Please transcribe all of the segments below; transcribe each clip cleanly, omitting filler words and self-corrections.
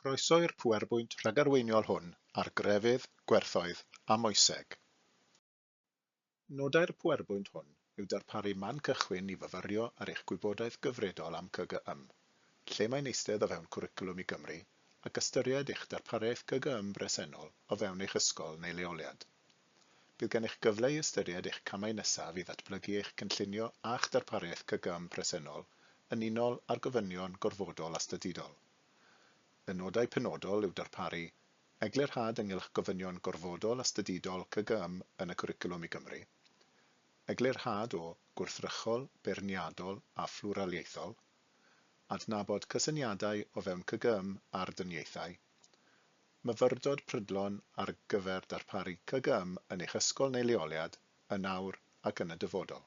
Croeso i'r pwerbwynt rhagarweiniol hwn ar grefydd, gwerthoedd a moeseg. Nodau'r pwerbwynt hwn yw darparu man cychwyn i fyfyrio ar eich gwybodaeth gyfredol am CGM, lle mae'n eistedd o fewn Cwricwlwm i Gymru, ac ystyried eich darpariaeth CGM bresennol o fewn eich ysgol neu leoliad. Bydd gennych gyfle i ystyried eich camau nesaf i ddatblygu eich cynllunio a'ch darpariaeth CGM presennol yn unol â'r gofynion gorfodol a statudol. Y nodau penodol yw darparu eglurhad ynghylch gofynion gorfodol a statudol CGM yn y Cwricwlwm i Gymru, eglurhad o gwrthrychol, beirniadol a phlwraliaethol, adnabod cysyniadau o fewn CGM a'r dyniaethau, myfyrdod prydlon ar gyfer darparu CGM yn eich ysgol neu leoliad, yn awr ac yn y dyfodol.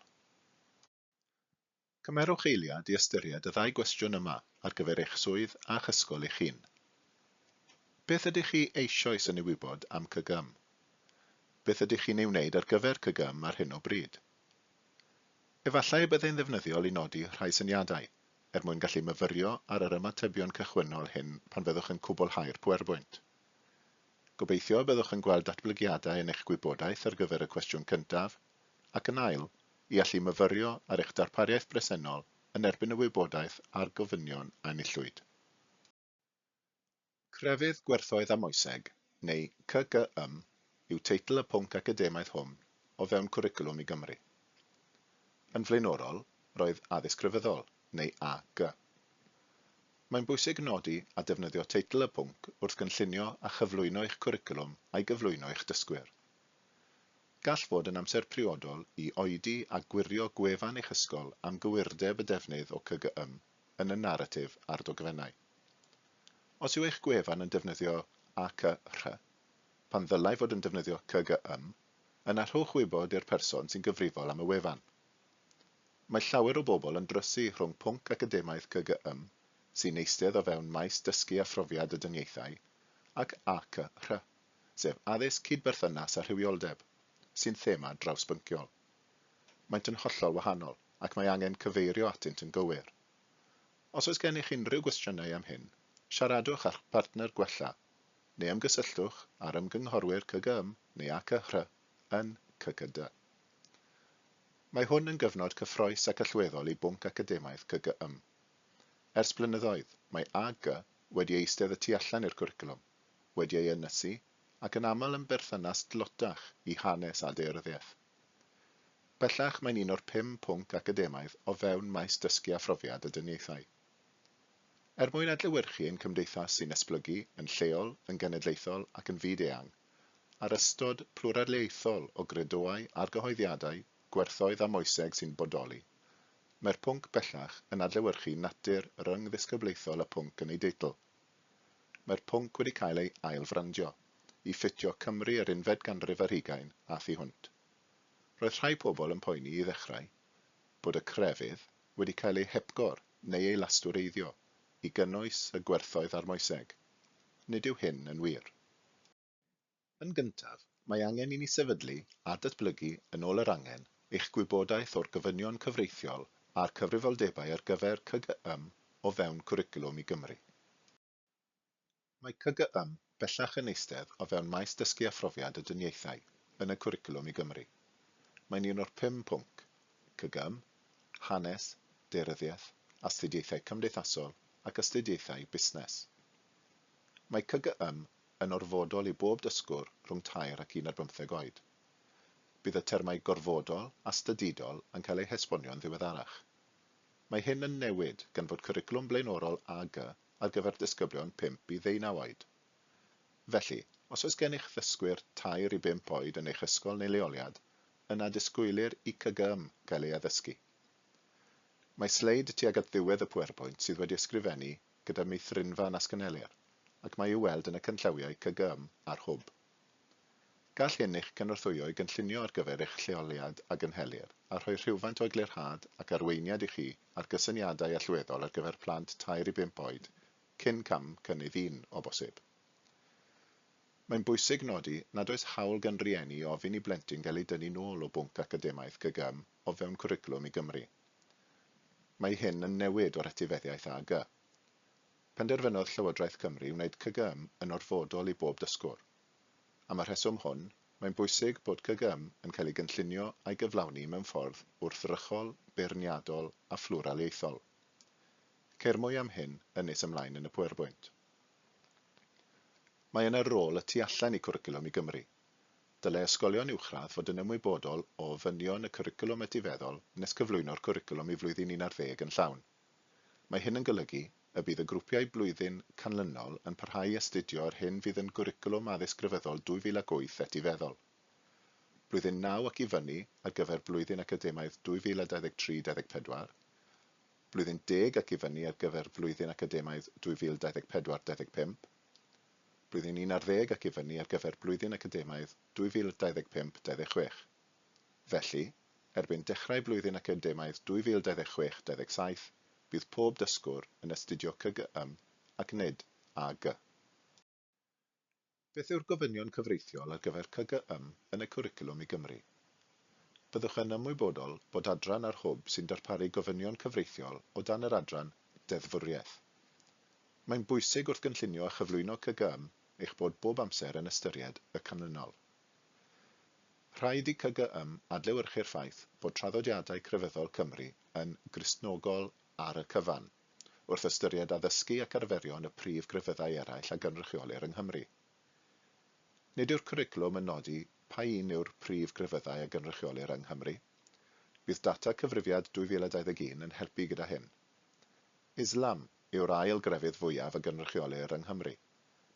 Cymerwch eiliad i ystyried y ddau gwestiwn yma ar gyfer eich swydd a'ch ysgol eich hun. Beth ydych chi eisoes yn ei wybod am CGM? Beth ydych chi'n ei wneud ar gyfer CGM ar hyn o bryd? Efallai y byddai'n ddefnyddiol i nodi rhai syniadau, er mwyn gallu myfyrio ar yr ymatebion cychwynnol hyn pan fyddwch yn cwblhau'r pwerbwynt. Gobeithio y byddwch yn gweld datblygiadau yn eich gwybodaeth ar gyfer y cwestiwn cyntaf, ac yn ail, i allu myfyrio ar eich darpariaeth bresennol yn erbyn y wybodaeth a'r gofynion a enillwyd. Crefydd, Gwerthoedd a Moeseg, neu CGM, yw teitl y pwnc academaidd hwn o fewn Cwricwlwm i Gymru. Yn flaenorol, roedd Addysg Grefyddol, neu AG. Mae'n bwysig nodi a defnyddio teitl y pwnc wrth gynllunio a chyflwyno eich cwricwlwm a'i gyflwyno i'ch dysgwyr. Gall fod yn amser priodol i oedi a gwirio gwefan eich ysgol am gywirdeb y defnydd o CGM yn y naratif a'r dogfennau. Os yw eich gwefan yn defnyddio ACR, pan ddylai fod yn defnyddio CGM, yna rhowch wybod i'r person sy'n gyfrifol am y wefan. Mae llawer o bobl yn drysu rhwng pwnc academaidd CGM, sy'n eistedd o fewn maes dysgu a phrofiad y dyniaethau, ac ACR. sef addysg cydberthynas a rhywioldeb, sy'n thema drawsbynciol. Maent yn hollol wahanol ac mae angen cyfeirio atynt yn gywir. Os oes gennych unrhyw gwestiynau am hyn, siaradwch â'ch partner gwella, neu ymgysylltwch â'r ymgynghorwyr CGM neu ACHR yn CCD. Mae hwn yn gyfnod cyffrous ac allweddol i bwnc academaidd CGM. Ers blynyddoedd, mae AG wedi eistedd y tu allan i'r cwricwlwm, wedi ei ynysu ac yn aml yn berthynas dlotach i hanes a daearyddiaeth. Bellach mae'n un o'r pum pwnc academaidd o fewn maes dysgu a phrofiad y dyniaethau. Er mwyn adlewyrchu ein cymdeithas sy'n esblygu, yn lleol, yn genedlaethol ac yn fyd-eang, a'r ystod plwraliaethol o gredoau, argyhoeddiadau, gwerthoedd a moeseg sy'n bodoli, mae'r pwnc bellach yn adlewyrchu natur ryngddisgyblaethol y pwnc yn ei deitl. Mae'r pwnc wedi cael ei ail-frandio, i ffitio Cymru yr unfed ganrif ar hugain a thu hwnt. Roedd rhai pobl yn poeni i ddechrau bod y crefydd wedi cael ei hepgor neu ei lastwreiddio i gynnwys y gwerthoedd a'r moeseg. Nid yw hyn yn wir. Yn gyntaf, mae angen i ni sefydlu a datblygu yn ôl yr angen eich gwybodaeth o'r gofynion cyfreithiol a'r cyfrifoldebau ar gyfer CGM o fewn Cwricwlwm i Gymru. Mae CGM bellach yn eistedd o fewn maes dysgu a phrofiad y dyniaethau yn y Cwricwlwm i Gymru. Mae'n un o'r pum pwnc, CGM, Hanes, Daearyddiaeth, Astudiaethau Cymdeithasol ac Astudiaethau Busnes. Mae CGM yn orfodol i bob dysgwr rhwng tair ac un ar bymtheg oed. Bydd y termau gorfodol a stadudol yn cael eu hesbonio'n ddiweddarach. Mae hyn yn newid gan fod cwricwlwm blaenorol AG ar gyfer disgyblion pump i ddeunaw oed. Felly, os oes gennych ddysgwyr tair i bump oed yn eich ysgol neu leoliad, yna disgwylir i CGM gael ei addysgu. Mae sleid tuag at ddiwedd y pwerpwynt sydd wedi ysgrifennu gyda meithrinfa nas cynhelir, ac mae i'w weld yn y canllawiau CGM a'r Hwb. Gall hyn eich cynorthwyo i gynllunio ar gyfer eich lleoliad a gynhelir a rhoi rhywfaint o eglurhad ac arweiniad i chi ar gysyniadau allweddol ar gyfer plant tair i bump oed cyn cam cynnydd un, o bosib. Mae'n bwysig nodi nad oes hawl gan rieni i ofyn i blentyn gael ei dynnu nôl o bwnc academaidd CGM o fewn Cwricwlwm i Gymru. Mae hyn yn newid o'r etifeddiaeth AG. Penderfynodd Llywodraeth Cymru wneud CGM yn orfodol i bob dysgwr. Am y rheswm hwn, mae'n bwysig bod CGM yn cael ei gynllunio a'i gyflawni mewn ffordd wrthrychol, beirniadol a phlwraliaethol. Ceir mwy am hyn yn nes ymlaen yn y pwerbwynt. Mae yna rôl y tu allan i Cwricwlwm i Gymru. Dylai ysgolion uwchradd fod yn ymwybodol o ofynion y cwricwlwm etifeddol nes cyflwyno'r cwricwlwm i flwyddyn 11 yn llawn. Mae hyn yn golygu y bydd y grwpiau blwyddyn canlynol yn parhau i astudio yr hyn fydd yn gwricwlwm addysg grefyddol 2008 etifeddol. Blwyddyn 9 ac i fyny ar gyfer blwyddyn academaidd 2023-24, blwyddyn 10 ac i fyny ar gyfer blwyddyn academaidd 2024-25, blwyddyn 11 ac i fyny ar gyfer blwyddyn academaidd 2025-26. Felly, erbyn dechrau blwyddyn academaidd 2026-27, bydd pob dysgwr yn astudio CGM ac nid AG. Beth yw'r gofynion cyfreithiol ar gyfer CGM yn y cwricwlwm i Gymru? Byddwch yn ymwybodol bod adran ar Hwb sy'n darparu gofynion cyfreithiol o dan yr adran Deddfwriaeth. Mae'n bwysig wrth gynllunio a chyflwyno CGM eich bod bob amser yn ystyried y canlynol. Rhaid i CGM adlewyrchu'r ffaith bod traddodiadau crefyddol Cymru yn Gristnogol ar y cyfan, wrth ystyried addysgu ac arferion y prif grefyddau eraill a gynrychiolir yng Nghymru. Nid yw'r cwricwlwm yn nodi pa un yw'r prif grefyddau a gynrychiolir yng Nghymru. Bydd data cyfrifiad 2021 yn helpu gyda hyn. Islam yw'r ail grefydd fwyaf a gynrychiolir yng Nghymru.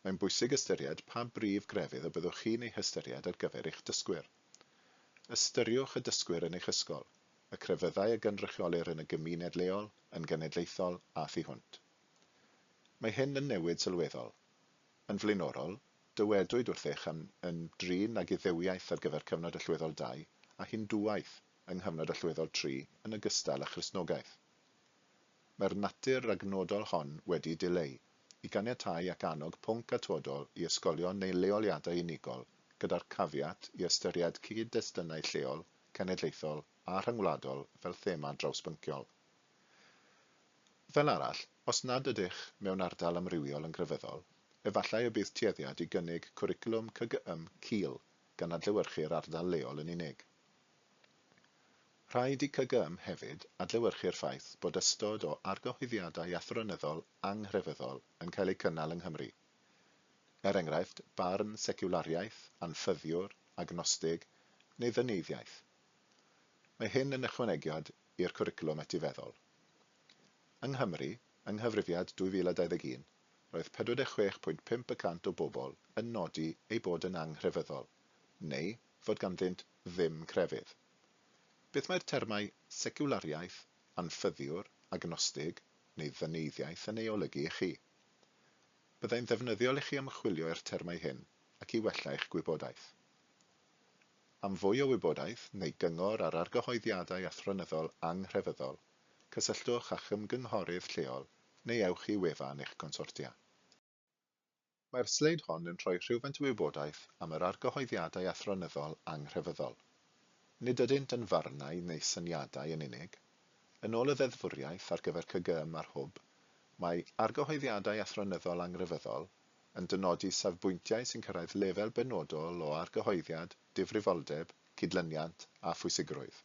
Mae'n bwysig ystyried pa brif grefydd y byddwch chi'n ei hystyried ar gyfer eich dysgwyr. Ystyriwch y dysgwyr yn eich ysgol, y crefyddau a gynrychiolir yn y gymuned leol, yn genedlaethol a thu hwnt. Mae hyn yn newid sylweddol. Yn flaenorol, dywedwyd wrthych am ymdrin ag Iddewiaeth ar gyfer cyfnod allweddol 2 a Hindŵaeth yng nghyfnod allweddol 3 yn ogystal â Christnogaeth. Mae'r natur ragnodol hon wedi dileu, i ganiatáu ac annog pwnc atodol i ysgolion neu leoliadau unigol gyda'r caveat i ystyried cyd-destunau lleol, cenedlaethol a rhyngwladol fel thema drawsbynciol. Fel arall, os nad ydych mewn ardal amrywiol yn grefyddol, efallai y bydd tueddiad i gynnig cwricwlwm CGM cul gan adlewyrchu'r ardal leol yn unig. Rhaid i CGM hefyd adlewyrchu'r ffaith bod ystod o argyhoeddiadau athronyddol anghrefyddol yn cael eu cynnal yng Nghymru. Er enghraifft, barn seciwlariaeth, anffyddiwr, agnostig neu ddyneiddiaeth. Mae hyn yn ychwanegiad i'r cwricwlwm etifeddol. Yng Nghymru, yng nghyfrifiad 2021, roedd 46.5 y cant o bobl yn nodi eu bod yn anghrefyddol, neu fod ganddynt ddim crefydd. Beth mae'r termau seciwlariaeth, anffyddiwr, agnostig neu ddyneiddiaeth yn ei olygu i chi? Byddai'n ddefnyddiol i chi ymchwilio i'r termau hyn ac i wella eich gwybodaeth. Am fwy o wybodaeth neu gyngor ar argyhoeddiadau athronyddol anghrefyddol, cysylltwch â'ch ymgynghorydd lleol neu ewch i wefan eich consortia. Mae'r sleid hon yn rhoi rhywfaint o wybodaeth am yr argyhoeddiadau athronyddol anghrefyddol. Nid ydynt yn farnau neu syniadau yn unig. Yn ôl y ddeddfwriaeth ar gyfer CGM a'r Hwb, mae argyhoeddiadau athronyddol anghrefyddol yn dynodi safbwyntiau sy'n cyrraedd lefel benodol o argyhoeddiad, difrifoldeb, cydlyniant a phwysigrwydd.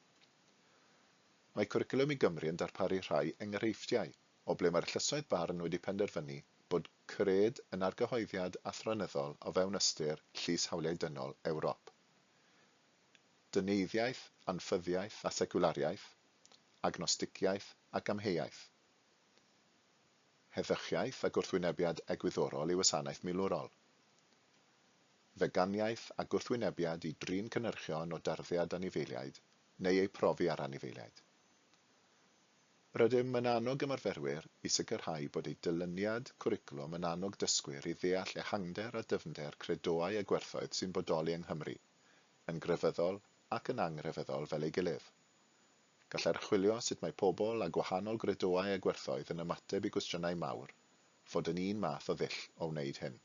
Mae Cwricwlwm i Gymru yn darparu rhai enghreifftiau o ble mae'r llysoedd barn wedi penderfynu bod cred yn argyhoeddiad athronyddol o fewn ystyr Llys Hawliau Dynol Ewrop. Dyneiddiaeth, anffyddiaeth a secwlariaeth, agnosticiaeth ac amheuaeth. Heddychiaeth a gwrthwynebiad egwyddorol i wasanaeth milwrol. Feganiaeth a gwrthwynebiad i drin cynhyrchion o darddiad anifeiliaid neu eu profi ar anifeiliaid. Rydym yn annog ymarferwyr i sicrhau bod eu dyluniad cwricwlwm yn annog dysgwyr i ddeall ehangder a dyfnder credoau a gwerthoedd sy'n bodoli yng Nghymru, yn grefyddol ac yn anghrefyddol fel ei gilydd. Gall archwilio sut mae pobl a gwahanol gredoau a gwerthoedd yn ymateb i gwestiynau mawr fod yn un math o ddull o wneud hyn.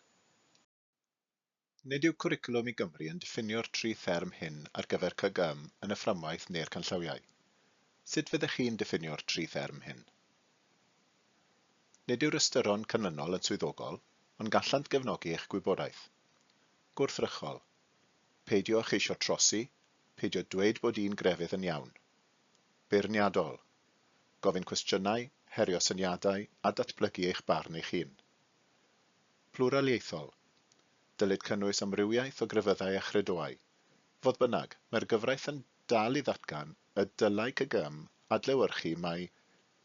Nid yw Cwricwlwm i Gymru yn diffinio'r tri therm hyn ar gyfer CGM yn y fframwaith neu'r canllawiau. Sut fyddech chi'n diffinio'r tri therm hyn? Nid yw'r ystyron canlynol yn swyddogol, ond gallant gefnogi eich gwybodaeth. Gwrthrychol. Peidio â cheisio trosi, peidio dweud bod un grefydd yn iawn. Beirniadol. Gofyn cwestiynau, herio syniadau a datblygu eich barn eich hun. Plwraliaethol. Dylid cynnwys amrywiaeth o grefyddau a chredoau. Fodd bynnag, mae'r gyfraith yn dal i ddatgan y dylai CGM adlewyrchu mai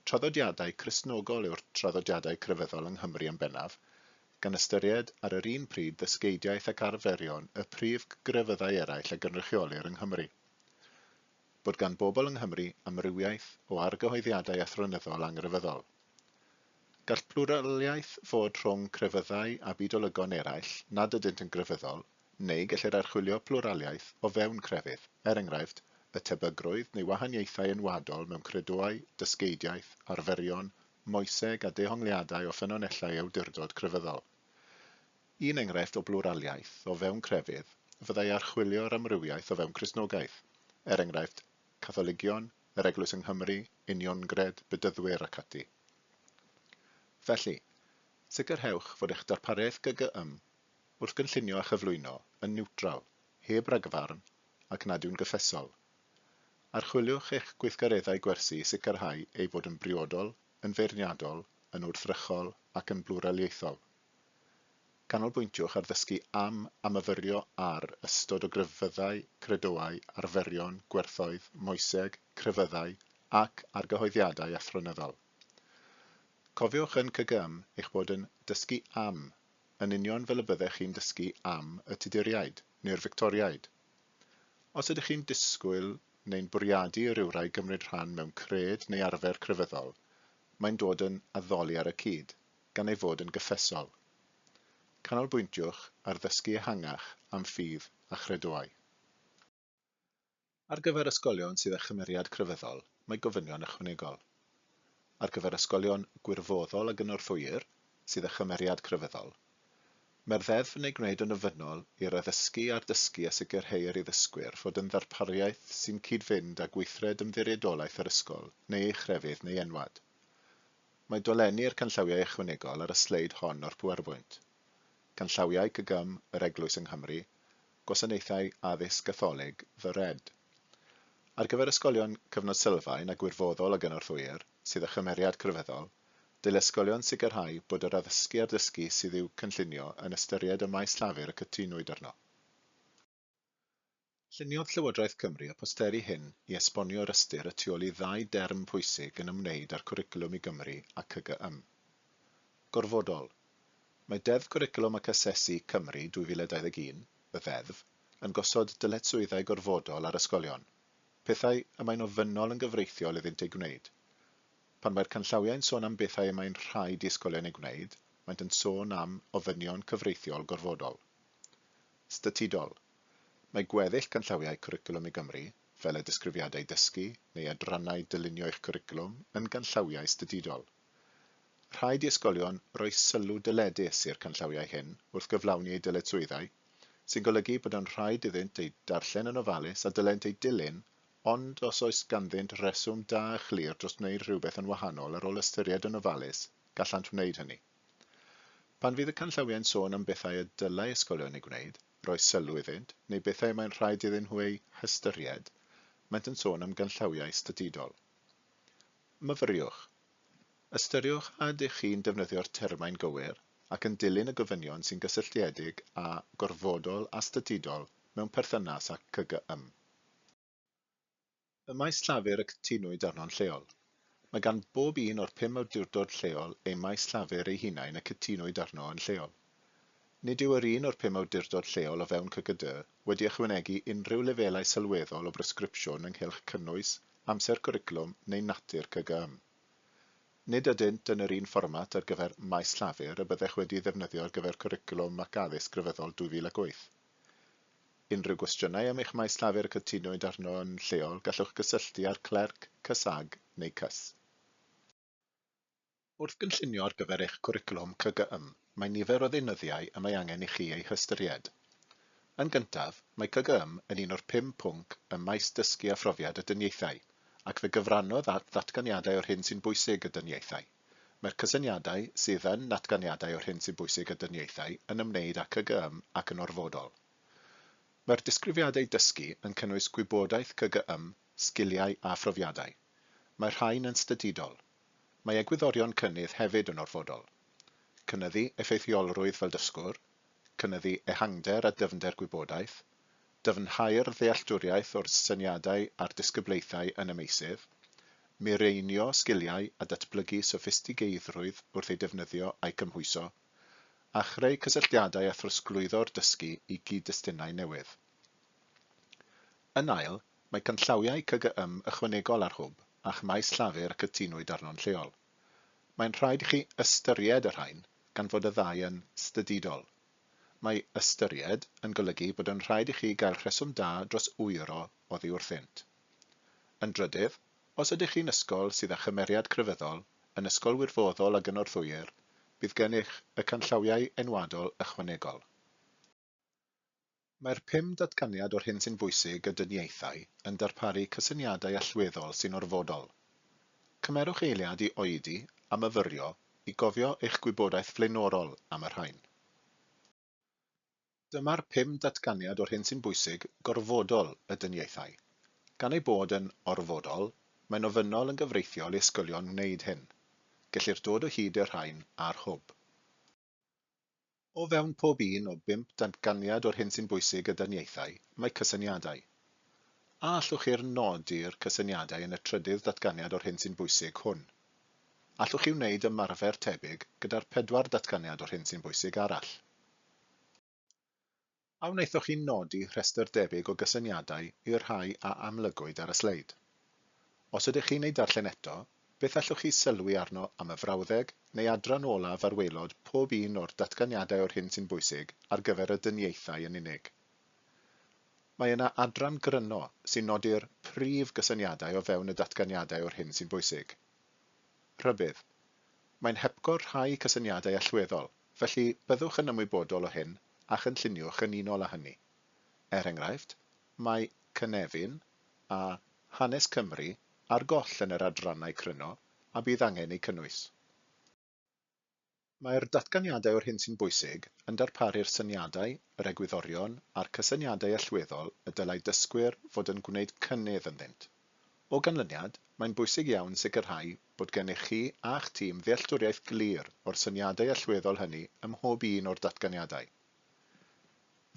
traddodiadau Cristnogol yw'r traddodiadau crefyddol yng Nghymru yn bennaf, gan ystyried ar yr un pryd ddysgeidiaeth ac arferion y prif grefyddau eraill a gynrychiolir yng Nghymru. Bod gan bobl yng Nghymru amrywiaeth o argyhoeddiadau athronyddol angrefyddol. Gall plwraliaeth fod rhwng crefyddau a bydolygon eraill nad ydynt yn grefyddol, neu gellir archwilio plwraliaeth o fewn crefydd, er enghraifft, y tebygrwydd neu wahaniaethau enwadol mewn credoau, dysgeidiaeth, arferion, moeseg a dehongliadau o ffynonellau awdurdod crefyddol. Un enghraifft o blwraliaeth o fewn crefydd fyddai archwilio'r amrywiaeth o fewn Cristnogaeth, er enghraifft, Catholigion, yr Eglwys yng Nghymru, Uniongred, Bedyddwyr ac ati. Felly, sicrhewch fod eich darpariaeth GGM wrth gynllunio a chyflwyno yn niwtral, heb ragfarn ac nad yw'n gyffesol. Archwiliwch eich gweithgareddau gwersi i sicrhau eu bod yn briodol, yn feirniadol, yn wrthrychol ac yn blwraliaethol. Canolbwyntiwch ar ddysgu am a myfyrio ar ystod o grefyddau, credoau, arferion, gwerthoedd, moeseg, crefyddau ac argyhoeddiadau athronyddol. Cofiwch yn CGM eich bod yn dysgu am, yn union fel y byddech chi'n dysgu am y Tuduriaid neu'r Fictoriaid. Os ydych chi'n disgwyl neu'n bwriadu i rywrai gymryd rhan mewn cred neu arfer crefyddol, mae'n dod yn addoli ar y cyd, gan ei fod yn gyffesol. Canolbwyntiwch ar ddysgu ehangach am ffydd a chredoau. Ar gyfer ysgolion sydd â chymeriad crefyddol, mae gofynion ychwanegol. Ar gyfer ysgolion gwirfoddol a gynorthwyir sydd â chymeriad crefyddol, mae'r ddeddf yn ei gwneud yn ofynnol i'r addysgu a'r dysgu a sicrheir i ddysgwyr fod yn ddarpariaeth sy'n cyd-fynd â gweithred ymddiriedolaeth yr ysgol neu ei chrefydd neu enwad. Mae dolenni i'r canllawiau ychwanegol ar y sleid hon o'r PowerPoint. Canllawiau CGM yr Eglwys yng Nghymru, Gwasanaethau Addysg Gatholig, The Red. Ar gyfer ysgolion cyfnod sylfaen a gwirfoddol a gynorthwyir, sydd â chymeriad crefyddol, dylai ysgolion sicrhau bod yr addysgu a'r dysgu sydd i'w cynllunio yn ystyried y maes llafur y cytunwyd arno. Lluniodd Llywodraeth Cymru y posteri hyn i esbonio'r ystyr y tu ôl i ddau derm pwysig yn ymwneud â'r Cwricwlwm i Gymru a CGM. Gorfodol. Mae Deddf Cwricwlwm ac Asesu, Cymru, 2021, y Ddeddf, yn gosod dyletswyddau gorfodol ar ysgolion, pethau y mae'n ofynnol yn gyfreithiol iddynt eu gwneud. Pan mae'r canllawiau'n sôn am bethau y mae'n rhaid i ysgolion eu gwneud, maent yn sôn am ofynion cyfreithiol gorfodol. Statudol. Mae gweddill canllawiau Cwricwlwm i Gymru, fel y disgrifiadau dysgu neu adrannau dylunio eich cwricwlwm, yn ganllawiau statudol. Rhaid i ysgolion roi sylw dyledus i'r canllawiau hyn wrth gyflawni eu dyletswyddau, sy'n golygu bod yn rhaid iddynt eu darllen yn ofalus a dylent eu dilyn ond os oes ganddynt reswm da a chlir dros wneud rhywbeth yn wahanol ar ôl ystyried yn ofalus, gallant wneud hynny. Pan fydd y canllawiau'n sôn am bethau y dylai ysgolion eu gwneud, roi sylw iddynt, neu bethau y mae'n rhaid iddyn nhw eu hystyried, maent yn sôn am ganllawiau statudol. Myfyriwch. Ystyriwch a ydych chi'n defnyddio'r termau'n gywir ac yn dilyn y gofynion sy'n gysylltiedig â gorfodol a statudol mewn perthynas â CGM. Y maes llafur y cytunwyd arno'n lleol. Mae gan bob un o'r pum awdurdod lleol eu maes llafur eu hunain y cytunwyd arno yn lleol. Nid yw yr un o'r pum awdurdod lleol o fewn CGD wedi ychwanegu unrhyw lefelau sylweddol o bresgripsiwn ynghylch cynnwys, amser cwricwlwm neu natur CGM. Nid ydynt yn yr un fformat ar gyfer maes llafur y byddech wedi'i ddefnyddio ar gyfer Cwricwlwm ac Addysg Grefyddol 2008. Unrhyw gwestiynau am eich maes llafur y cytunwyd arno yn lleol, gallwch gysylltu â'r clerc, CysAg neu Cys. Wrth gynllunio ar gyfer eich cwricwlwm CGM, mae nifer o ddeunyddiau y mae angen i chi eu hystyried. Yn gyntaf, mae CGM yn un o'r pum pwnc ym maes dysgu a phrofiad y dyniaethau, ac fe gyfrannodd at ddatganiadau o'r hyn sy'n bwysig y dyniaethau. Mae'r cysyniadau sydd yn natganiadau o'r hyn sy'n bwysig y dyniaethau yn ymwneud â CGM ac yn orfodol. Mae'r disgrifiadau dysgu yn cynnwys gwybodaeth CGM, sgiliau a phrofiadau. Mae'r rhain yn statudol. Mae egwyddorion cynnydd hefyd yn orfodol. Cynyddu effeithiolrwydd fel dysgwr, cynyddu ehangder a dyfnder gwybodaeth, dyfnhau'r ddealltwriaeth o'r syniadau a'r disgyblaethau yn y meysydd, mireinio sgiliau a datblygu soffistigeiddrwydd wrth eu defnyddio a'u cymhwyso, a chreu cysylltiadau a throsglwyddo'r dysgu i gyd-destunau newydd. Yn ail, mae canllawiau CGM ychwanegol ar Hwb a'ch maes llafur y cytunwyd arno'n lleol. Mae'n rhaid i chi ystyried y rhain gan fod y ddau yn statudol. Mae ystyried yn golygu bod yn rhaid i chi gael rheswm da dros wyro oddi wrthynt. Yn drydydd, os ydych chi'n ysgol sydd â chymeriad crefyddol, yn ysgol wirfoddol a gynorthwyir, bydd gennych y canllawiau enwadol ychwanegol. Mae'r 5 datganiad o'r hyn sy'n bwysig y dyniaethau yn darparu cysyniadau allweddol sy'n orfodol. Cymerwch eiliad i oedi a myfyrio i gofio eich gwybodaeth flaenorol am y rhain. Dyma'r 5 datganiad o'r hyn sy'n bwysig gorfodol y dyniaethau. Gan ei bod yn orfodol, mae'n ofynnol yn gyfreithiol i ysgolion wneud hyn. Gellir dod o hyd i'r rhain ar Hwb. O fewn pob un o 5 datganiad o'r hyn sy'n bwysig y dyniaethau, mae cysyniadau. A allwch chi'r nodi'r cysyniadau yn y trydydd datganiad o'r hyn sy'n bwysig hwn? Allwch chi wneud ymarfer tebyg gyda'r 4 datganiad o'r hyn sy'n bwysig arall? A wnaethoch chi nodi rhestr debyg o gysyniadau i'r rhai a amlygwyd ar y sleid? Os ydych chi'n ei darllen eto, beth allwch chi sylwi arno am y frawddeg neu adran olaf ar waelod pob un o'r datganiadau o'r hyn sy'n bwysig ar gyfer y dyniaethau yn unig? Mae yna adran gryno sy'n nodi'r prif gysyniadau o fewn y datganiadau o'r hyn sy'n bwysig. Rhybudd. Mae'n hepgor rhai cysyniadau allweddol, felly byddwch yn ymwybodol o hyn a chynlluniwch yn unol â hynny. Er enghraifft, mae Cynefin a Hanes Cymru ar goll yn yr adrannau cryno a bydd angen eu cynnwys. Mae'r datganiadau o'r hyn sy'n bwysig yn darparu'r syniadau, yr egwyddorion a'r cysyniadau allweddol y dylai dysgwyr fod yn gwneud cynnydd ynddynt. O ganlyniad, mae'n bwysig iawn sicrhau bod gennych chi a'ch tîm ddealltwriaeth glir o'r syniadau allweddol hynny ym mhob un o'r datganiadau.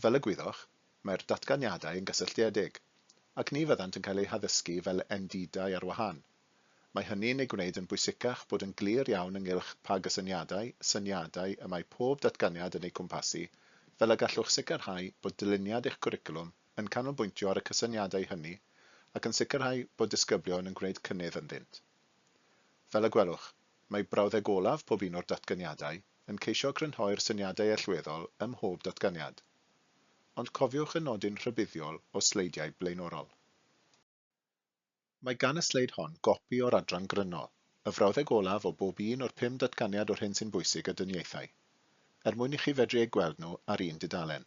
Fel y gwyddoch, mae'r datganiadau yn gysylltiedig, ac ni fyddant yn cael eu haddysgu fel endidau ar wahân. Mae hynny'n ei gwneud yn bwysicach bod yn glir iawn ynghylch pa gysyniadau, syniadau y mae pob datganiad yn eu cwmpasu, fel y gallwch sicrhau bod dyluniad eich cwricwlwm yn canolbwyntio ar y cysyniadau hynny ac yn sicrhau bod disgyblion yn gwneud cynnydd ynddynt. Fel y gwelwch, mae brawddeg olaf pob un o'r datganiadau yn ceisio crynhoi'r syniadau allweddol ym mhob datganiad. Ond cofiwch y nodyn rhybuddiol o sleidiau blaenorol. Mae gan y sleid hon gopi o'r adran gryno, y frawddeg olaf o bob un o'r 5 datganiad o'r hyn sy'n bwysig y dyniaethau, er mwyn i chi fedru eu gweld nhw ar un dudalen.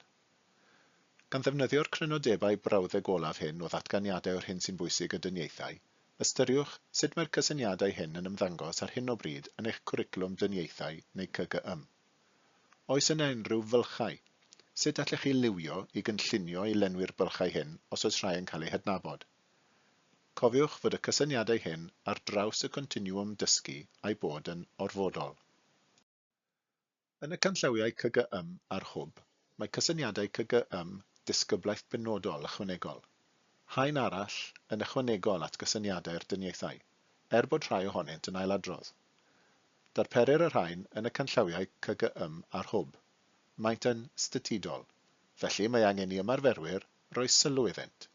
Gan ddefnyddio'r crynodebau brawddeg olaf hyn o ddatganiadau o'r hyn sy'n bwysig y dyniaethau, ystyriwch sut mae'r cysyniadau hyn yn ymddangos ar hyn o bryd yn eich cwricwlwm dyniaethau neu CGM. Oes yna unrhyw fylchau? Sut allech chi liwio i gynllunio i lenwi'r bylchau hyn os oes rhai yn cael eu hadnabod? Cofiwch fod y cysyniadau hyn ar draws y continwwm dysgu a'i bod yn orfodol. Yn y canllawiau CGM ar Hwb, mae cysyniadau CGM disgyblaeth benodol ychwanegol. Haen arall yn ychwanegol at gysyniadau'r dyniaethau, er bod rhai ohonynt yn ailadrodd. Darperir y rhain yn y canllawiau CGM ar Hwb. Maent yn statudol, felly mae angen i ymarferwyr roi sylw iddynt.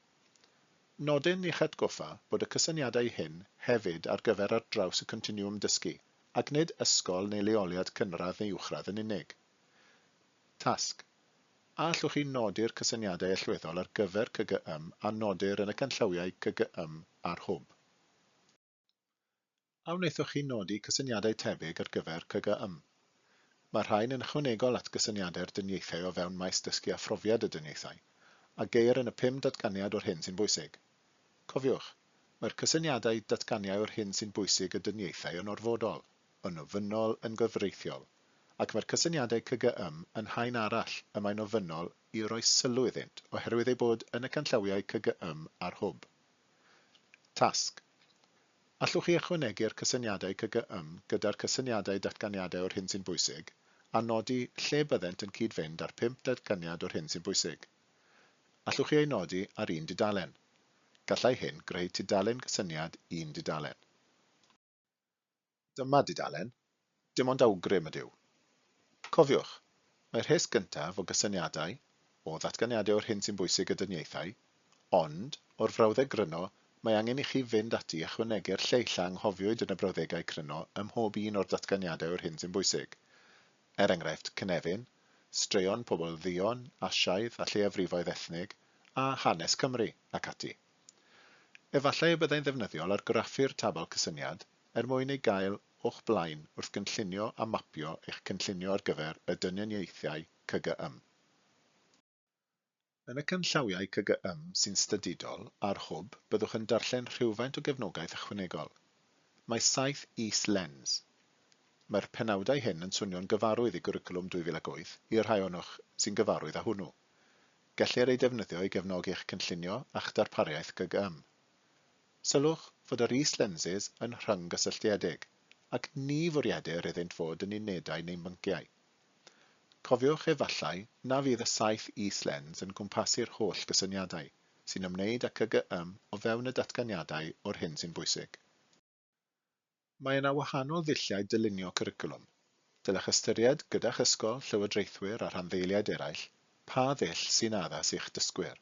Nodyn i'ch atgoffa bod y cysyniadau hyn hefyd ar gyfer ar draws y continwwm dysgu, ac nid ysgol neu leoliad cynradd neu uwchradd yn unig. Tasg. A allwch chi nodi'r cysyniadau allweddol ar gyfer CGM a nodir yn y canllawiau CGM ar Hwb? A wnaethoch chi nodi cysyniadau tebyg ar gyfer CGM? Mae'r rhain yn ychwanegol at gysyniadau'r dyniaethau o fewn maes dysgu a phrofiad y dyniaethau, a geir yn y 5 datganiad o'r hyn sy'n bwysig. Cofiwch, mae'r cysyniadau datganiau o'r hyn sy'n bwysig y dyniaethau yn orfodol. yn ofynnol yn gyfreithiol, ac mae'r cysyniadau CGM yn haen arall y mae'n ofynnol i roi sylw iddynt oherwydd eu bod yn y canllawiau CGM ar Hwb. Tasg. Allwch chi ychwanegu'r cysyniadau CGM gyda'r cysyniadau datganiadau o'r hyn sy'n bwysig a nodi lle byddent yn cyd-fynd â'r pump datganiad o'r hyn sy'n bwysig? Allwch chi eu nodi ar un dudalen? Gallai hyn greu tudalen gysyniad un dudalen. Dyma dudalen, dim ond awgrym ydyw. Cofiwch, mae'r rhes gyntaf o gysyniadau, o ddatganiadau o'r hyn sy'n bwysig y dyniaethau, ond, o'r frawddeg gryno, mae angen i chi fynd ati i ychwanegu'r lleill a anghofiwyd yn y brawddegau cryno ym mhob un o'r datganiadau o'r hyn sy'n bwysig. Er enghraifft, cynefin, straeon pobl dduon, Asiaidd a lleiafrifoedd ethnig, a hanes Cymru, ac ati. Efallai y byddai'n ddefnyddiol argraffu'r tabl cysyniad er mwyn ei gael o'ch blaen wrth gynllunio a mapio eich cynllunio ar gyfer y dyniaethau CGM. Yn y canllawiau CGM sy'n statudol ar Hwb byddwch yn darllen rhywfaint o gefnogaeth ychwanegol. Mae saith is-lens. Mae'r penawdau hyn yn swnio'n gyfarwydd i gwricwlwm 2008 i'r rhai ohonoch sy'n gyfarwydd â hwnnw. Gellir eu defnyddio i gefnogi eich cynllunio a'ch darpariaeth CGM. Sylwch fod yr is-lenses yn rhyng-gysylltiedig, ac ni fwriedir iddynt fod yn unedau neu bynciau. Cofiwch efallai na fydd y saith is-lens yn cwmpasu'r holl gysyniadau sy'n ymwneud â CGM o fewn y datganiadau o'r hyn sy'n bwysig. Mae yna wahanol ddulliau dylunio cwricwlwm. Dylech ystyried gyda'ch ysgol, llywodraethwyr a rhanddeiliaid eraill pa ddull sy'n addas i'ch dysgwyr.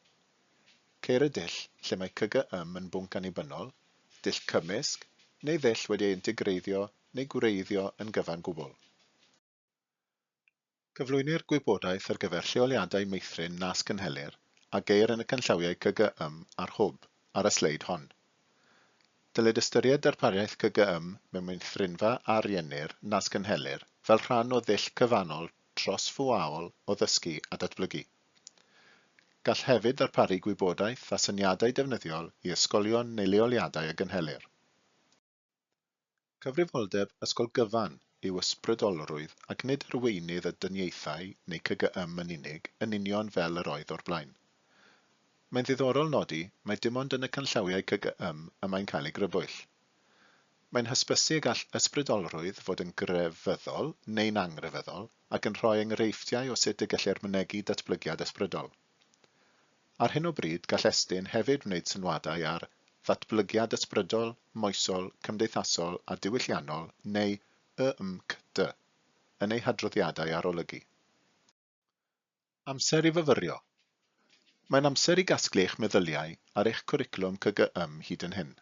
Ceir y dull lle mae CGM yn bwnc annibynnol, dull cymysg, neu ddull wedi ei integreiddio neu gwreiddio yn gyfan gwbl. Cyflwynir gwybodaeth ar gyfer lleoliadau meithrin nas cynhelir a geir yn y canllawiau CGM ar Hwb ar y sleid hon. Dylid ystyried darpariaeth CGM mewn meithrinfa a ariennir nas cynhelir fel rhan o ddull cyfannol trosfwaol o ddysgu a datblygu. Gall hefyd ddarparu gwybodaeth a syniadau defnyddiol i ysgolion neu leoliadau a gynhelir. Cyfrifoldeb ysgol gyfan yw ysbrydolrwydd ac nid arweinydd y dyniaethau neu CGM yn unig, yn union fel yr oedd o'r blaen. Mae'n ddiddorol nodi mai dim ond yn y canllawiau CGM y mae'n cael ei grybwyll. Mae'n hysbysu y gall ysbrydolrwydd fod yn grefyddol neu'n angrefyddol ac yn rhoi enghreifftiau o sut y gellir mynegi datblygiad ysbrydol. Ar hyn o bryd gall Estyn hefyd wneud sylwadau ar ddatblygiad ysbrydol, moesol, cymdeithasol a diwylliannol neu YMCD yn ei hadroddiadau arolygu. Amser i fyfyrio. Mae'n amser i gasglu eich meddyliau ar eich cwricwlwm CGM hyd yn hyn.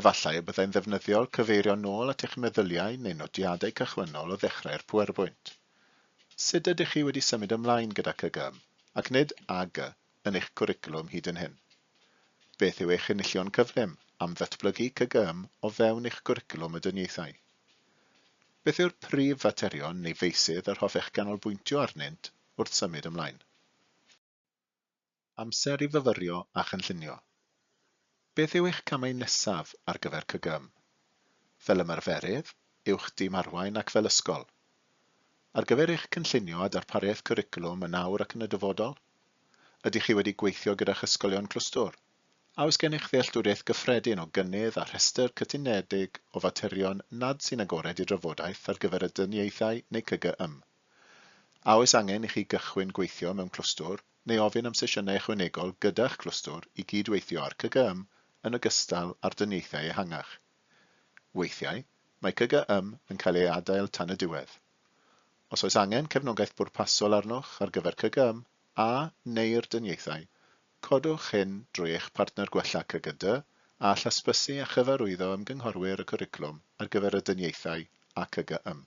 Efallai y byddai'n ddefnyddiol cyfeirio nôl at eich meddyliau neu nodiadau cychwynnol o ddechrau'r pwerbwynt. Sut ydych chi wedi symud ymlaen gyda CGM, ac nid AG, yn eich cwricwlwm hyd yn hyn? Beth yw eich enillion cyflym am ddatblygu CGM o fewn eich cwricwlwm y dyniaethau? Beth yw'r prif faterion neu feysydd yr hoffech ganolbwyntio arnynt wrth symud ymlaen? Amser i fyfyrio a chynllunio. Beth yw eich camau nesaf ar gyfer CGM? Fel ymarferydd, uwch dîm arwain ac fel ysgol? Ar gyfer eich cynllunio a darpariaeth cwricwlwm yn awr ac yn y dyfodol? Ydych chi wedi gweithio gyda'ch ysgolion clwstwr? A oes gennych ddealltwriaeth gyffredin o gynnydd a rhestr cytunedig o faterion nad sy'n agored i drafodaeth ar gyfer y dyniaethau neu CGM? A oes angen i chi gychwyn gweithio mewn clwstwr neu ofyn am sesiynau ychwanegol gyda'ch clwstwr i gydweithio ar CGM yn ogystal â'r dyniaethau ehangach? Weithiau, mae CGM yn cael ei adael tan y diwedd. Os oes angen cefnogaeth bwrpasol arnoch ar gyfer CGM a neu'r dyniaethau, codwch hyn drwy eich partner gwella CGD a all hysbysu a chyfarwyddo ymgynghorwyr y cwricwlwm ar gyfer y dyniaethau a CGM.